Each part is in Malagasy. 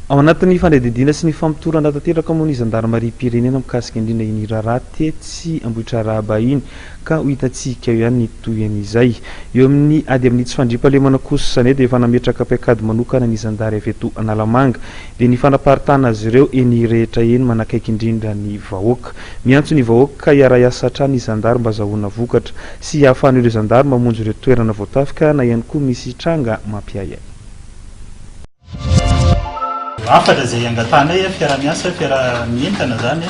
Ao anatin'ny fanadihadiana sy ny famotorana tanteraka moa ny zandarimariam-pirenena mikasika indrindra iny raharaha tetsy Ambohitrarahaba iny ka ho hitantsika eo ihany ny tohin'izay. Eo amin'ny ady amin'ny tsy fandriampahalemana kosa izany dia efa nametraka paikady manokana ny zandary avy eto Analamanga dia ny fanaparitahana azy ireo eny rehetra eny manakaiky indrindra ny vahoaka. Miantso ny vahoaka hiara-hiasa hatrany ny zandary mba azahoana vokatra sy hahafahan'ireo zandary mamonjy ireo toerana voatafika na ihany koa misy tranga mampiahiahy. Hafatra izay angatahanay fiaraha-miasa, fiaraha-mientana izany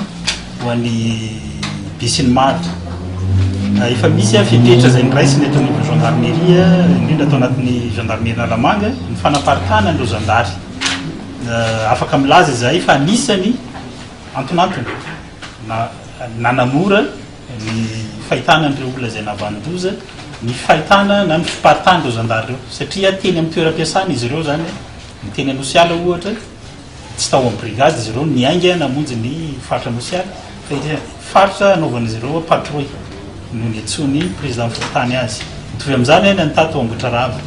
ho an'ny besinimaro. Efa misy fepetra izay noraisina eto anivon'ny gendarmerie, indrindra ato anatin'ny gendarmerie Analamanga, ny fanaparitahana an'ireo zandary. Afaka milaza izahay fa anisany antonantony na nanamora ny fahitana an'ireo olona izay nahavanon-doza, ny fahitana na ny fiparitahan'ireo zandary ireo satria teny amin'ny toeram-piasana izy ireo izany, ny teny Anosiala ohatra, tsy tao amin'ny brigade izy ireo niainga namonjy ny faritra Anosiala fa ety faritra anaovan'izy ireo patrouille no niantsoan'ny président fokontany azy. Mitovy amin'izany ny an'ny tato Ambohitrarahaba.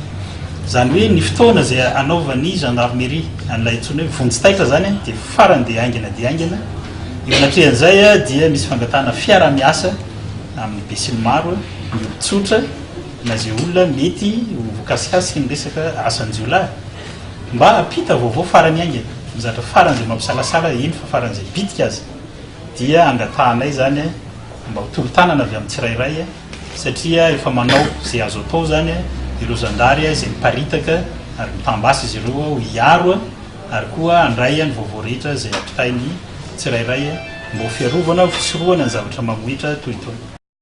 Izany hoe ny fotoana izay anaovan'ny gendarmerie an'ilay antsoina hoe vonjy taitra izany dia farany dia haingana dia haingana. Eo anatrehan'izay dia misy fangatahana fiaraha-miasa amin'ny besinimaro, ny olon-tsotra na izay olona mety ho voakasikasiky ny resaka asan-jiolahy mba hampita vaovao farany haingana, ny zavatra faran'izay mampisalasala eny fa faran'izay bitika aza dia angatahanay izany mba ho tolo-tanana avy amin'ny tsirairay satria efa manao izay azo atao izany ireo zandary izay miparitaka ary mitam-basy izy ireo hiaro ary koa handray ny vaovao rehetra izay ampitain'ny tsirairay mba ho fiarovana ho fisorohana ny zavatra mamohitra toy itony.